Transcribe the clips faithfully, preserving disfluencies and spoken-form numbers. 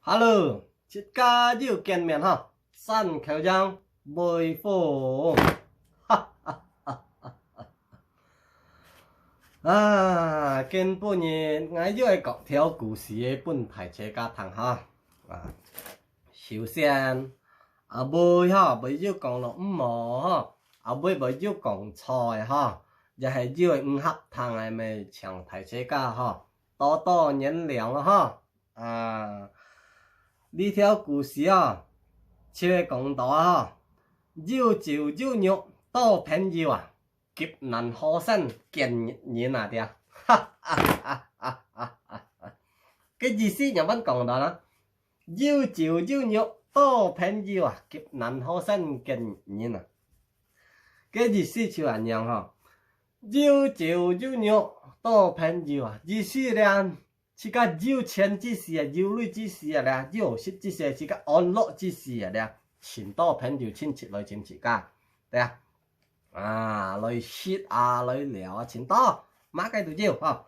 Hello，自家又見面哈，山口洋微風。哈哈哈哈哈！啊，今晡日𠊎又愛講條故事分大自家聽哈。啊，首先，阿妹哈，會有講落毋好哈，阿妹會有講錯个哈，也係有毋合聽个，乜請大自家哈，多多原諒哈。 啊，這條故事啊，就係講到啊，有酒有肉做朋友啊，極難好生見人啊，對啊。哈哈哈哈哈哈！个意思仰般講到呢？有酒有肉做朋友啊，極難好生見人啊。个意思就恁樣吼，有酒有肉做朋友啊，意思咧， 自家有錢之時啊，有鐳之時啊咧，有食之時，自家安樂之時啊咧，盡多朋友親戚來尋自家，對啊。啊，來食啊，來尞啊，盡多，麼个都有吼。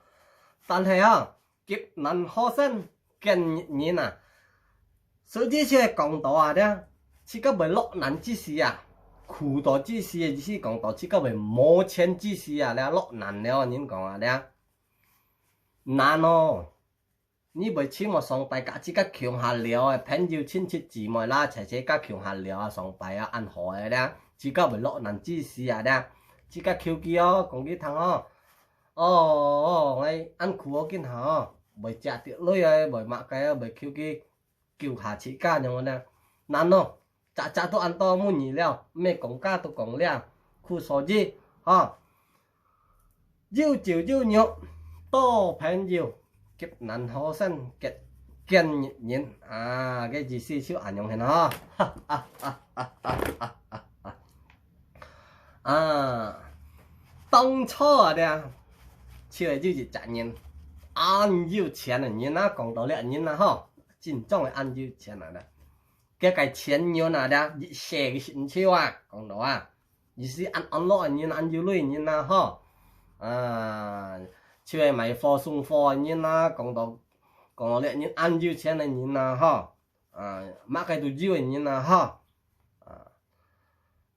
但係啊，極難好生見人啊。所以這係講到啊咧，自家會落難之時啊，苦惱之時啊，意思講到自家會無錢之時啊咧，落難了，人講啊咧。 難哦！你會尋無上擺佮自家共下尞个朋友、親戚、姊妹啦，齊齊佮共下尞啊，上擺啊，恁好个咧，自家會落難之時啊咧，自家求佢哦，講佢聽哦。哦，哦，𠊎恁苦哦，今下哦，會食著鐳啊，會麼个啊，會求佢 救下自家仰般呢？難哦，隻隻都恁多問你了，乜講價都講了，苦所以，吼。有酒有肉做朋友，極難好生見，見人啊，个意思就恁樣形吼。啊，當初啊，這，就係有一隻人，恁有錢个人啊，講到這人啊，吼， 真正个恁有錢啊啦。該个錢銀啊啦，一世个成就啊，講到啊，意思恁安樂个人，恁有鐳个人啊，吼。啊，就係買貨送貨个人啊，講到，講到這人恁有錢个人啊，吼。啊，麼个都有个人啊，吼。啊，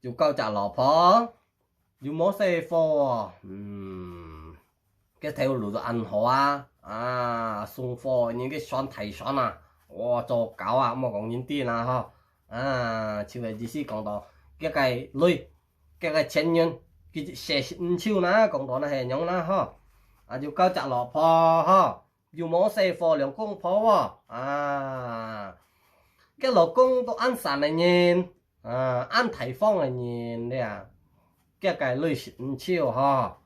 有交隻老婆， 有無細貨哦？嗯，該頭路就恁好啊，啊，送貨人个船大船啊，哇，做搞啊，莫講人知啦吼。啊，就係意思講到，該个鐳，該个錢銀，佢一世成就啦，講到那係樣啦吼。啊，有交隻老婆吼， 有無細貨兩公婆哦？啊，該老公都恁散个人，啊，恁大方个人咧，該个鐳成就吼。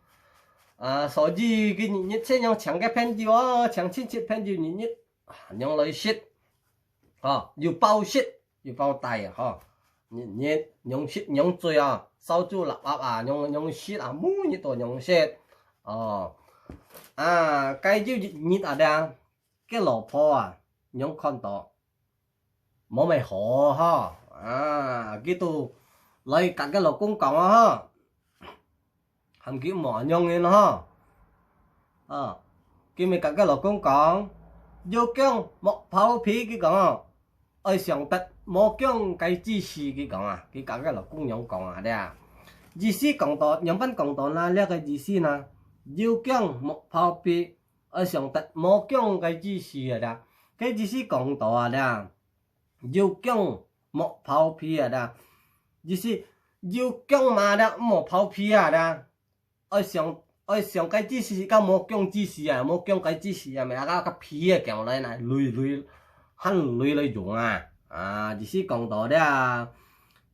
啊，所以佢日日就仰請个朋友哦，請親戚朋友日日，啊，仰來食，吼，有包食， 有包帶啊，吼。日日仰食仰醉啊，燒酒臘鴨啊，仰，仰食啊，每日都仰食。哦，啊，該有一日啊，這，該老婆啊，仰看到，無麼好吼，啊，佢都來佮該老公講啊，吼。 喊佢莫恁樣形吼。啊，佢乜佮該老公講，有薑莫拋皮，佢講哦，愛想得無薑个知識，佢講啊，佢佮該老公仰講啊，對啊。意思講到，仰般講到呢？這个意思呢，有薑莫拋皮，愛想得無薑个知識啊，對啊。該意思講到啊，對啊。 有薑莫拋皮啊啦。意思，有薑嘛啦，莫拋皮啊啦。愛想，愛想个知識，自家無薑之時啊，無薑个知識啊，乜啊，个皮啊，講來呢，鐳，鐳，喊鐳來用啊。啊，意思講到了，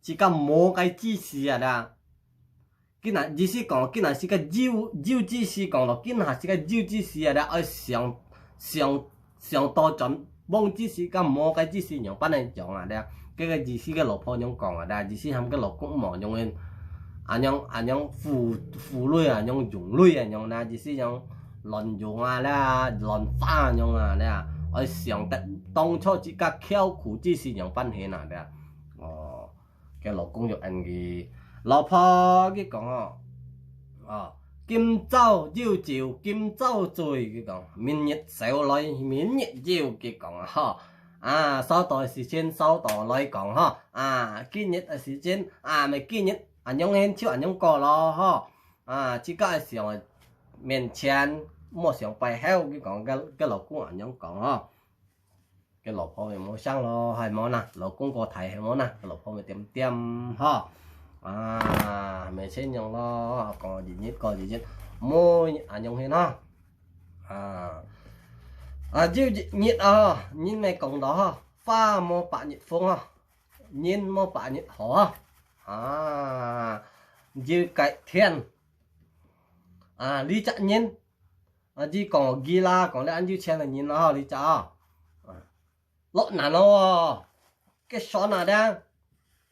自家無个知識啊啦。 佢若意思講，佢若係个有，有知識講咯，佢若係个有知識啊，咧愛想，想，想倒轉，無知識佮無个知識仰般來講啊，咧，該个意思个老婆仰講啊，咧，意思喊个老公莫用个，恁樣，恁樣負，負鐳啊，用，用鐳啊，用啦，意思用亂用啊，咧，亂花用啊，咧，愛想得當初自家巧苦之時仰般形啊，咧，哦。 个老公就應佢：「老婆，」佢講哦，「哦，今朝有酒今朝醉。」佢講，「明日愁來明日憂。」佢講啊，吼。啊，收到个時間收到來講吼，啊，今日个時間啊，毋係今日，恁樣形就恁樣過咯吼。啊，自家个想面前，莫想背後，佢講，該，該老公恁樣講吼。該老婆也無聲咯，還無啦，老公過大還無啦，該老婆也恬恬吼。啊，毋係恁樣咯，過日日過日日，無恁樣形吼。啊，啊，有一日啊，人也講到吼，花無百日紅啊，人無百日好啊。啊，有个天，啊，這隻人，啊，佢講佢啦，講了恁有錢个人啦吼，這隻啊，啊，落難咯，該船啊，這，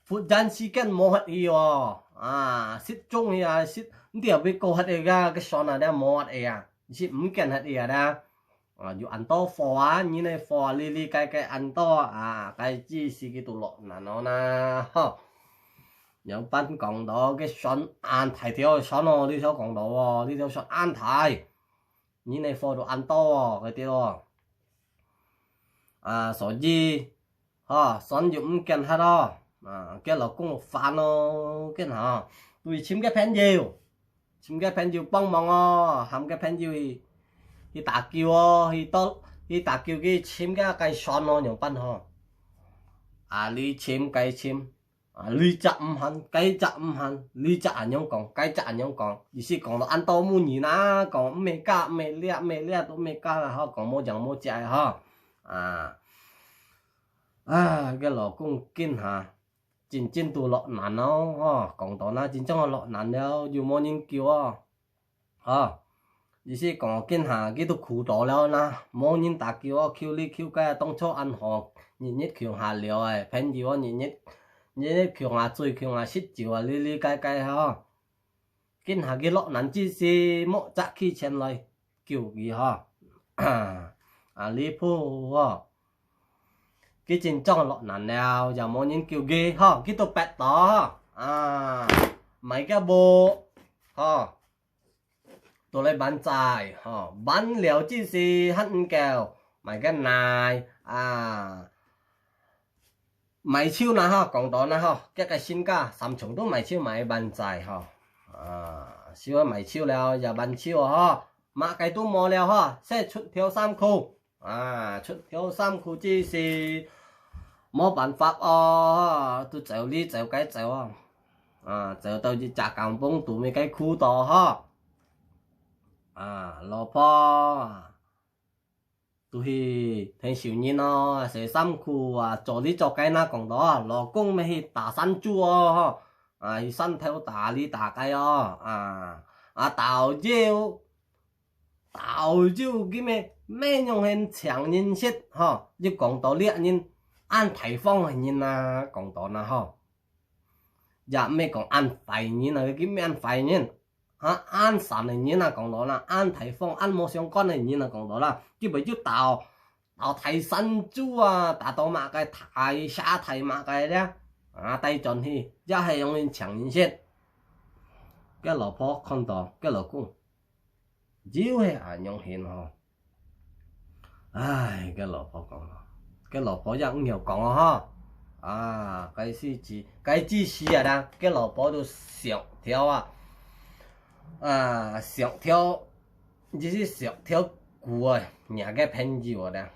忽然之間無法去哦，啊，失蹤去啊，失，毋知邊個去个，該船啊，這無法去啊。 係毋見忒个啦。啊，有恁多貨啊，人个貨啊，哩哩該該恁多啊，該只係佢都落難哦啦，吼。仰般講到該船恁大條个船哦，這條講到哦，這條船恁大，人个貨都恁多哦，該兜哦。啊，所以 吼，船又毋見忒咯。啊，該老公煩咯，緊下，就去尋个朋友，尋个朋友幫忙哦，喊个朋友去，去打救哦，去到，去打救去尋个該船哦，仰般吼？啊，這尋該尋，啊，這隻毋肯，該隻毋肯，這隻恁樣講，該隻恁樣講，意思講到恁多無人啊，講毋係假，毋係掠，毋係掠，都毋係假啦，吼，講無樣無隻个吼。啊， 啊，該老公緊下，真正都落難咯，吼，講到那真正落難了，又無人救哦，吼。意思講緊下，佢都苦到了那，無人打救哦，求哩求該，當初恁好，日日共下尞个，朋友哦，日日，日日共下醉，共下食酒啊，哩哩該該吼。 緊下佢落難之時，無隻去前來救佢吼。啊，離譜吼！佢真正落難了，也無人救佢吼，佢都逼到吼，啊，買个屋吼，都來還債吼，還了之時還毋夠，買个泥啊， 買樹啦吼，講到啦吼，佢个身家三重都買樹買還債吼。啊，樹啊買樹了也還樹吼，麼个都無了吼，先出條衫褲。啊，出條衫褲之時，無辦法哦，都走哩走該走哦。啊，走到一隻間房肚尾个褲肚吼。啊，老婆， 都去𢯭手人哦，洗衫褲啊，做哩做該那講到啊，老公乜去打山豬哦，吼，啊，去山頭打哩打該哦，啊，啊，打了，打了佢乜，乜樣形請人食，吼，又講到這人，恁大方个人啊，講到那吼。 也毋係講恁壞人啊，佢毋係恁壞人，哈，恁散个人啊，講到啦，恁大方、恁無相干个人啊，講到啦，佢會去打，打大山豬啊，打到麼个大蛇大麼个咧，啊，帶轉去，也係用人請人食。該老婆看到，該老公， 又係恁樣形吼。唉，該老婆講咯，該老婆也毋曉講哦吼。啊，該時節，該之時啊啦，該老婆都想條啊，啊，想條，就是想條古啊，若个朋友啊啦。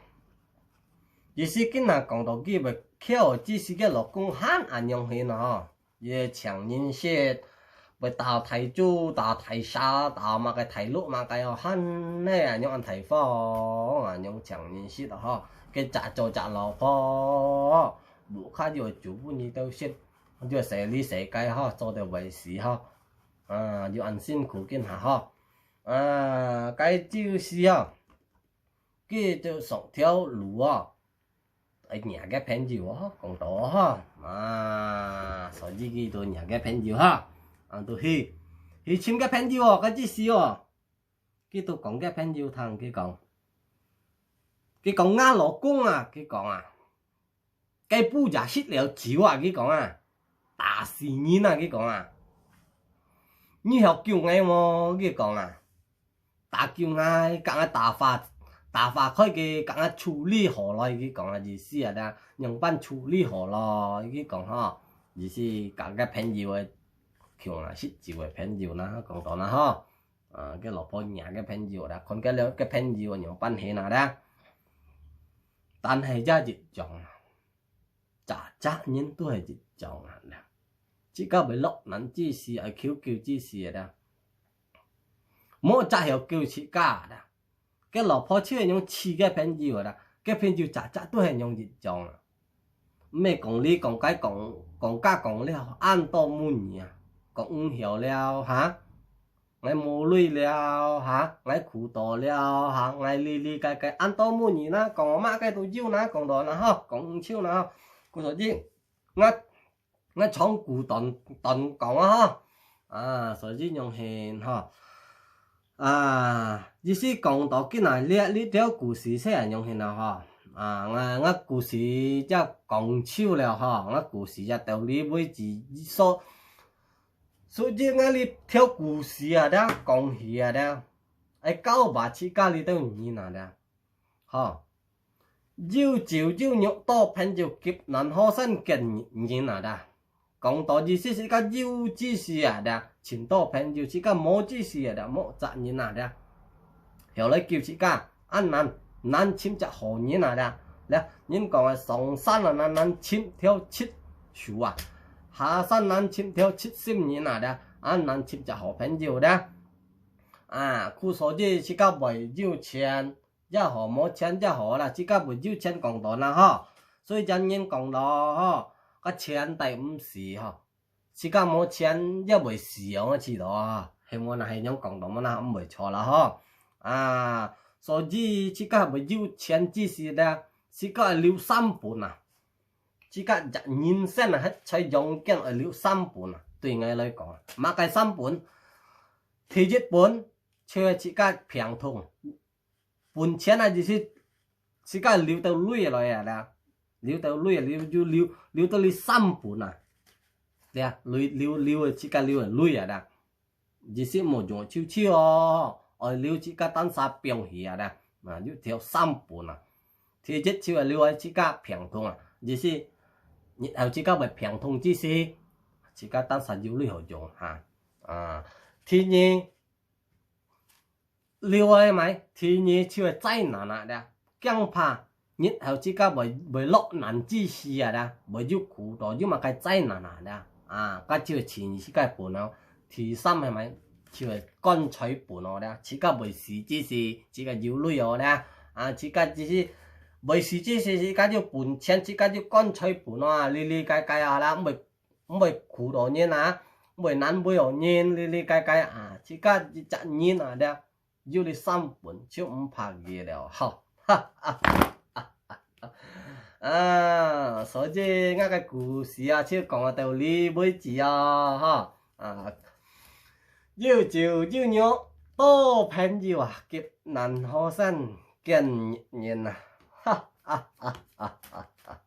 意思今下講到佢會巧，只是該老公還恁樣形啊吼。 也請人食，會打大豬、打大蛇、打麼个大鹿麼个哦，還呢，恁樣恁大方，恁樣請人食哦，吼，該隻做隻老婆，屋下又煮分你兜食，又洗哩洗該吼，做得維持吼，啊，又恁辛苦今下吼，啊，該就係哦，佢就想條路哦， 哎，若个朋友哦，講到哦，啊，所以佢都若个朋友哈，啊，都去，去尋个朋友哦，該意思哦。佢都講个朋友聽佢講，佢講吾老公啊，佢講啊，該晡夜食了酒啊，佢講啊，打死人啊，佢講啊，你曉救𠊎無？佢講啊， 打救𠊎，佮𠊎打發，打發開佢，共佢處理好咯，佢講个意思啊，仰般處理好咯，佢講吼，意思共个朋友个，像啊，食酒个朋友啦，講到啦吼，啊，个老婆娘个朋友啦，看个了个朋友仰般形啊啦。但係也一樣啊，隻隻人都係一樣啊啦。自家會落難之時，愛求救之時啊啦，莫隻曉救自家啦。 个老婆就係仰試个朋友啦，个朋友隻隻都係仰一樣啊。毋係講哩講該講，講甲講了，恁多無義啊，講毋曉了哈，𠊎無鐳了哈，𠊎苦到了哈，𠊎哩哩該該，恁多無義啦，講麼个都有啦，講到啦吼，講毋少啦吼，故所以，𠊎 𠊎長故短，短講啊吼。啊，所以仰形吼。啊，意思講到今日這，這條故事先仰形啊吼。啊，𠊎，𠊎故事也講透了吼，𠊎故事也到這為止所，所以𠊎這條故事啊，這講起啊，這，愛教化自家這兜人啊，這，吼。 有酒有肉多朋友，急難好散見人啊啦。講到意思自家有之時啊啦，尋到朋友，自家無之時啊啦，莫責人啊啦。曉來救自家，恁難，難尋隻好人啊啦。啦，人講啊，上山啊，難，難尋條直樹啊，下山難尋條直心人啊啦，恁難尋隻好朋友啦。啊，故所以自家會有錢， 也好，無錢也好啦，自家會有錢講到啦吼。所以人人講咯吼，个錢帶毋死吼，自家無錢也會死哦，知道啊？係無啦，係仰講到無啦，毋會錯啦吼。啊，所以自家會有錢之時咧，自家愛留三本啊。自家人生啊，歇在陽間愛留三本啊。對𠊎來講啊，麼个三本？第一本就係自家病痛， 本錢啊，意思自家留到鐳來啊啦，留到鐳啊，留，留，留，留到你三本啊，對啊，留，留，留自家留个鐳啊啦，意思莫用就就哦，愛留自家單儕放去啊啦，啊，有條三本啊。第一就係留愛自家病痛啊，意思日後自家會病痛之時，自家單儕有鐳好用哈。啊，第二， 另外嘛，第二就係災難啊啦，驚怕日後自家會，會落難之時啊啦，會有苦惱，有麼个災難啊啦，啊，該就係自家本哦。第三係嘛，就係棺材本哦啦，自家會死之時，自家有鐳哦啦，啊，自家只係會死之時，自家有本錢，自家有棺材本哦，哩哩該該啊啦，毋會，毋會苦惱人啊，毋會難為哦人，哩哩該該啊，自家一隻人啊啦， 有這三本就毋怕佢了，吼。啊，所以𠊎个故事啊，就講到這為止啊，吼。啊，有酒有肉多朋友啊，急難好散見人啊。哈哈哈哈哈哈。